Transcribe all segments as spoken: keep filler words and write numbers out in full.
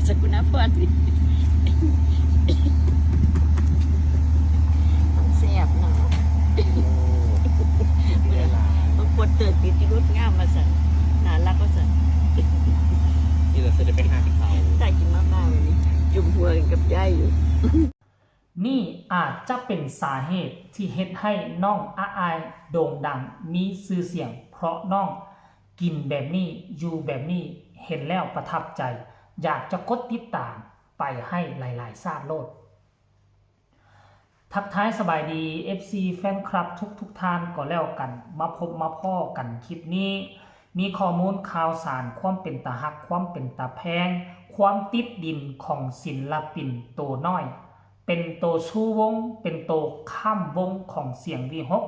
สกุณาพรนี่ มันแซ่บเนาะ โอ้ เวลา บางคนเติดติดที่รถงามมาสั่น น่ารักมาสั่น ที่เราจะได้ไปหาเขา ได้กินมากๆเลยนี่ จุ่มหัวกันกับยายอยู่ นี่อาจจะเป็นสาเหตุที่เฮ็ดให้น้องอาอายโด่งดังมีชื่อเสียง เพราะน้องกินแบบนี้ อยู่แบบนี้ เห็นแล้วประทับใจ อยากจะกดติดตามไปให้หลายๆชาติโลด ทักทายสบายดี เอฟซี แฟนคลับทุกๆท่านก็แล้วกัน มาพบมาพ้อกันคลิปนี้ มีข้อมูลข่าวสารความเป็นตาฮัก ความเป็นตาแพง ความติดดินของศิลปินโตน้อย เป็นโตชูวง เป็นโตข้ามวงของเสียงวีหก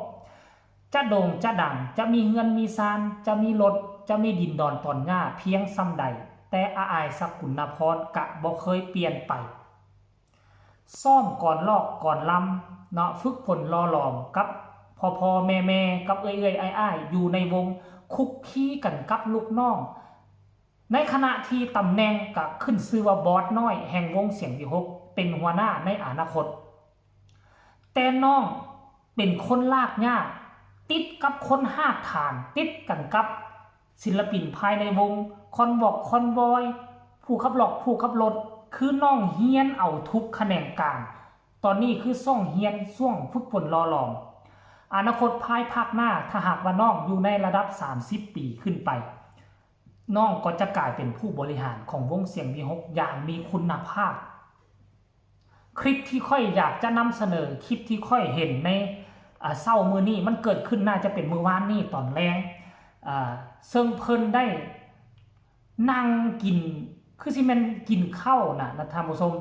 จะโด่งจะดัง จะมีเฮือนมีซาน จะมีรถ จะมีดินดอนตอนหญ้าเพียงส่ำใด แต่อาอายสกุณาพรกะบ่เคยเปลี่ยนไป ซ้อมก่อนลอกก่อนลำเนาะ ฝึกฝนหล่อหลอมกับพ่อๆแม่ๆ กับเอื้อยๆอ้ายๆ อยู่ในวง คุกคีกันกับลูกน้อง ในขณะที่ตำแหน่งกะขึ้นชื่อว่าบอสน้อยแห่งวงเสียงวีหก เป็นหัวหน้าในอนาคต แต่น้องเป็นคนลากหญ้า ติดกับคนฮากฐาน ติดกันกับศิลปินภายในวง คอนวอกคอนวอย ผู้ขับลอกผู้ขับรถ คือน้องเฮียนเอาทุกแขนงการ ตอนนี้คือซ่องเฮียนซ่องฝึกฝนหล่อหลอม อนาคตภายภาคหน้า ถ้าหากว่าน้องอยู่ในระดับ สามสิบ ปีขึ้นไป น้องก็จะกลายเป็นผู้บริหารของวงเสียงวีหก อย่างมีคุณภาพ คลิปที่ข้อยอยากจะนำเสนอ คลิปที่ข้อยเห็นใน อ่า เช้ามื้อนี้ มันเกิดขึ้นน่าจะเป็นมื้อวานนี้ตอนแลง อ่า ซึ่งเพิ่นได้นั่งกิน คือสิแม่นกินข้าวน่ะนะท่านผู้ชม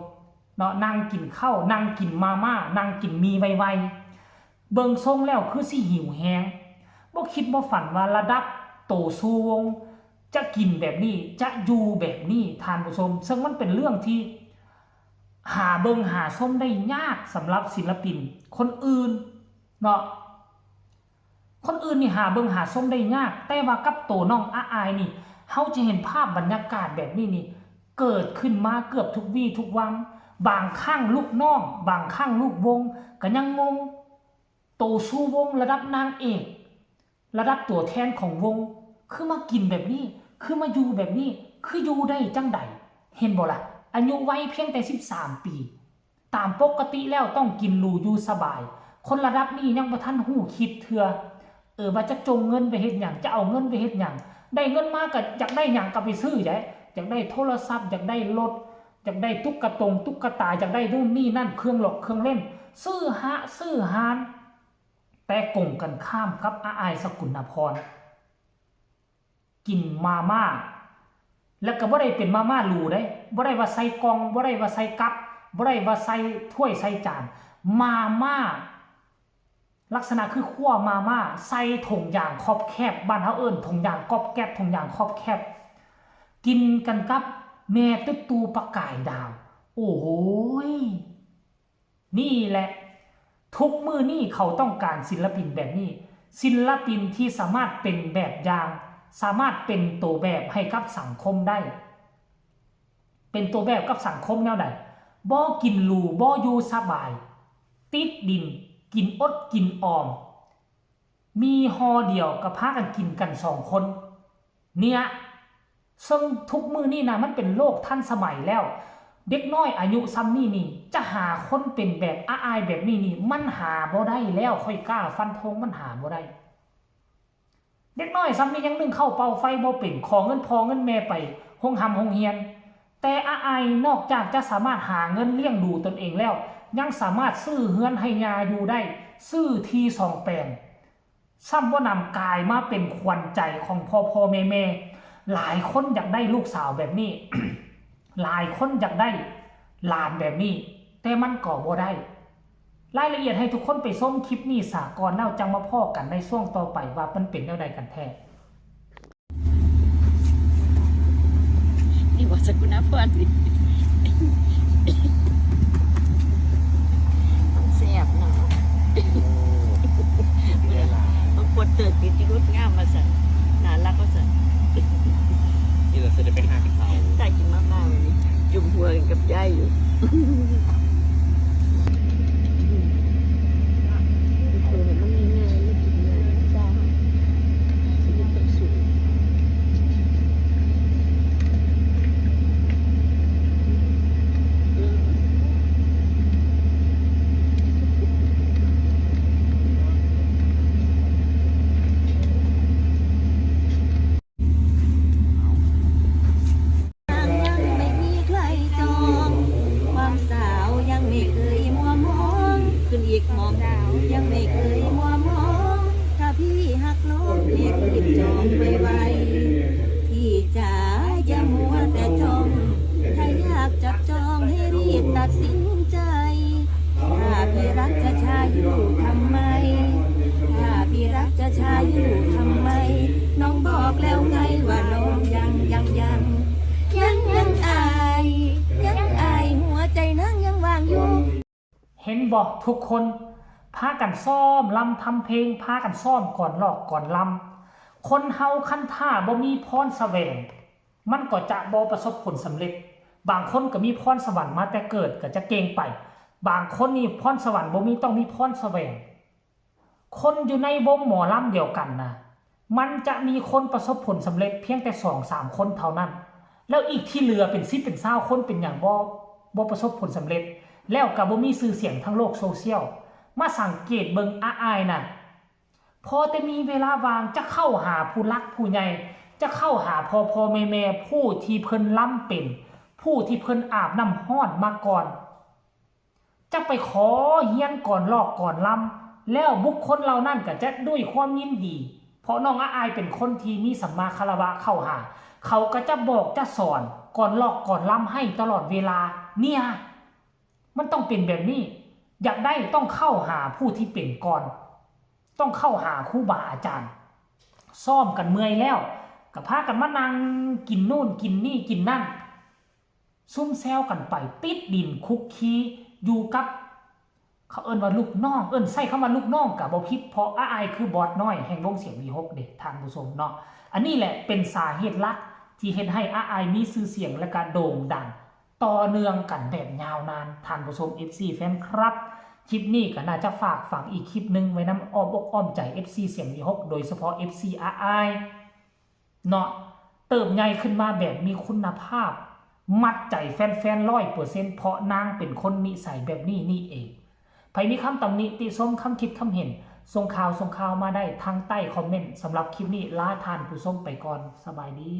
เนาะ นั่งกินข้าว นั่งกินมาม่า นั่งกินหมี่ไวๆ เบิ่งทรงแล้วคือสิหิวแฮง บ่คิดบ่ฝันว่าระดับโตชูวง จะกินแบบนี้ จะอยู่แบบนี้ ท่านผู้ชม ซึ่งมันเป็นเรื่องที่หาเบิ่งหาชมได้ยากสำหรับศิลปินคนอื่นเนาะ คนอื่นนี่หาเบิ่งหาชมได้ยาก แต่ว่ากับโตน้องอาอายนี่ เฮาจะเห็นภาพบรรยากาศแบบนี้นี่ เกิดขึ้นมาเกือบทุกวีทุกวัง บางครั้งลูกน้อง บางครั้งลูกวง ก็ยังงง โตชูวงระดับนางเอก ระดับตัวแทนของวง คือมากินแบบนี้ คือมาอยู่แบบนี้ คืออยู่ได้จั่งใด เห็นบ่ล่ะ อายุวัยเพียงแต่ สิบสาม ปี ตามปกติแล้วต้องกินหรูอยู่สบาย คนระดับนี้ยังบ่ทันฮู้คิดเทื่อ เออ ว่าจะจงเงินไปเฮ็ดหยัง จะเอาเงินไปเฮ็ดหยัง ได้เงินมาก็อยากได้หยังก็ไปซื้อได้ อยากได้โทรศัพท์ อยากได้รถ อยากได้ตุ๊กตงตุ๊กตา อยากได้นู่นนี่นั่น เครื่องหลอกเครื่องเล่น ซื้อฮะ ซื้อฮาน แต่กงกันข้ามกับอาอายสกุณาพร กินมาม่า แล้วก็บ่ได้เป็นมาม่าหรูเด้ บ่ได้ว่าใส่กล่อง บ่ได้ว่าใส่กั๊บ บ่ได้ว่าใส่ถ้วยใส่จาน มาม่า ลักษณะคือคั่วมาม่า ใส่ถุงยางขอบแคบ บ้านเฮาเอิ้นถุงยางก๊อบแก๊บ ถุงยางขอบแคบ กินกันกับแม่ตุ๊ตู่ประกายดาว โอ้โหย นี่แหละ ทุกมื้อนี้เขาต้องการศิลปินแบบนี้ ศิลปินที่สามารถเป็นแบบอย่าง สามารถเป็นตัวแบบให้กับสังคมได้ เป็นตัวแบบกับสังคมแนวใด บ่กินหรู บ่อยู่สบาย ติดดิน กินอดกินออม มีห่อเดียวก็พากันกินกันสองคน เนี่ย ซึ่งทุกมื้อนี้นะ มันเป็นโลกทันสมัยแล้ว เด็กน้อยอายุส่ำนี้นี่ จะหาคนเป็นแบบอาอายแบบนี้นี่ มันหาบ่ได้แล้ว ข้อยกล้าฟันธง มันหาบ่ได้ เด็กน้อยส่ำนี้ยังนึ่งข้าวเป่าไฟบ่เป็น ขอเงินพ่อเงินแม่ไปโรงร่ำโรงเรียน แต่อาอายนอกจากจะสามารถหาเงินเลี้ยงดูตนเองแล้ว ยังสามารถซื้อเฮือนให้ย่าอยู่ได้ ซื้อที่สองแปลง ซ้ำบ่นำ กลายมาเป็นขวัญใจของพ่อพ่อแม่แม่ หลายคนอยากได้ลูกสาวแบบนี้ หลายคนอยากได้หลานแบบนี้ แต่มันก็บ่ได้ รายละเอียดให้ทุกคนไปชมคลิปนี้ซะก่อน แล้วจั่งมาพ้อกันในช่วงต่อไปว่ามันเป็นแนวใดกันแท้ นี่ว่าสกุณาพรนี่ มันแซ่บเนาะ เวลา บางคนเติดติดที่รถงามมาสั่น น่ารักมาสั่น ที่เราจะได้ไปหาเขา ได้กินมากๆเลยนี่ จุ่ม ได้อยู่ เออมันง่ายๆ มันกินง่าย ซ่า ชีวิตต้องสูง นางยังไม่มีใครจอง ความสาวยังไม่เคยมัวมอง ขึ้นอีกมอง ยังไม่เคยมัวมอง ถ้าพี่ฮักน้องให้รีบจองไวๆ พี่จ๋าอย่ามัวแต่จ้อง ถ้าอยากจับจองให้รีบตัดสินใจ ถ้าพี่รักจะช้าอยู่ทำไม ถ้าพี่รักจะช้าอยู่ทำไม น้องบอกแล้วไงว่าน้องยังยังยัง ยังยังอาย ยังอาย หัวใจนางยังว่างอยู่ เห็นบ่ทุกคน พากันซ้อมลำทำเพลง พากันซ้อมก่อนลอกก่อนลำ คนเฮาคันถ้าบ่มีพรแสวง มันก็จะบ่ประสบผลสำเร็จ บางคนก็มีพรสวรรค์มาแต่เกิดก็จะเก่งไป บางคนนี่พรสวรรค์บ่มี ต้องมีพรแสวง คนอยู่ในวงหมอลำเดียวกันนะ มันจะมีคนประสบผลสำเร็จเพียงแต่สองสามคนเท่านั้น แล้วอีกที่เหลือเป็นสิบเป็นซาวคนเป็นหยังบ่ บ่ประสบผลสำเร็จ แล้วก็บ่มีชื่อเสียงทางโลกโซเชียล มาสังเกตเบิ่งอ้ายนะ พอแต่มีเวลาว่างจะเข้าหาผู้หลักผู้ใหญ่ จะเข้าหาพ่อพ่อแม่แม่ผู้ที่เพิ่นลำเป็น ผู้ที่เพิ่นอาบน้ำฮ้อนมาก่อน จะไปขอเฮียนก่อนลอกก่อนลำ แล้วบุคคลเหล่านั้นก็จะด้วยความยินดี เพราะน้องอ้ายเป็นคนที่มีสัมมาคารวะเข้าหา เขาก็จะบอกจะสอนก่อนลอกก่อนลำให้ตลอดเวลา เนี่ย มันต้องเป็นแบบนี้ อยากได้ต้องเข้าหาผู้ที่เป็นก่อน ต้องเข้าหาครูบาอาจารย์ ซ้อมกันเมื่อยแล้ว ก็พากันมานั่งกินนู่นกินนี่กินนั่น ซุ่มแซวกันไป ติดดินคุกคีอยู่กับ เขาเอิ้นว่าลูกน้อง เอิ้นใช้คำว่าลูกน้องก็บ่ผิด เพราะอ้ายคือบอสน้อยแห่งวงเสียงวีหกเด้ ท่านผู้ชมเนาะ อันนี้แหละเป็นสาเหตุหลักที่เฮ็ดให้อ้ายมีชื่อเสียงและก็โด่งดังต่อเนื่องกันแบบยาวนาน ท่านผู้ชม เอฟซี แฟนคลับ คลิปนี้ก็น่าจะฝากฝังอีกคลิปหนึ่งไว้นำอ้อมอกอ้อมใจ เอฟซี เสียงวีหก โดยเฉพาะ เอฟซี อ้าย เนาะ เติบใหญ่ขึ้นมาแบบมีคุณภาพ มัดใจแฟนๆ ร้อยเปอร์เซ็นต์ เพราะนางเป็นคนนิสัยแบบนี้นี่เอง ไผมีคำตำหนิติชมคำคิดคำเห็น ส่งข่าวส่งข่าวมาได้ทางใต้คอมเมนต์ สำหรับคลิปนี้ลาท่านผู้ชมไปก่อน สบายดี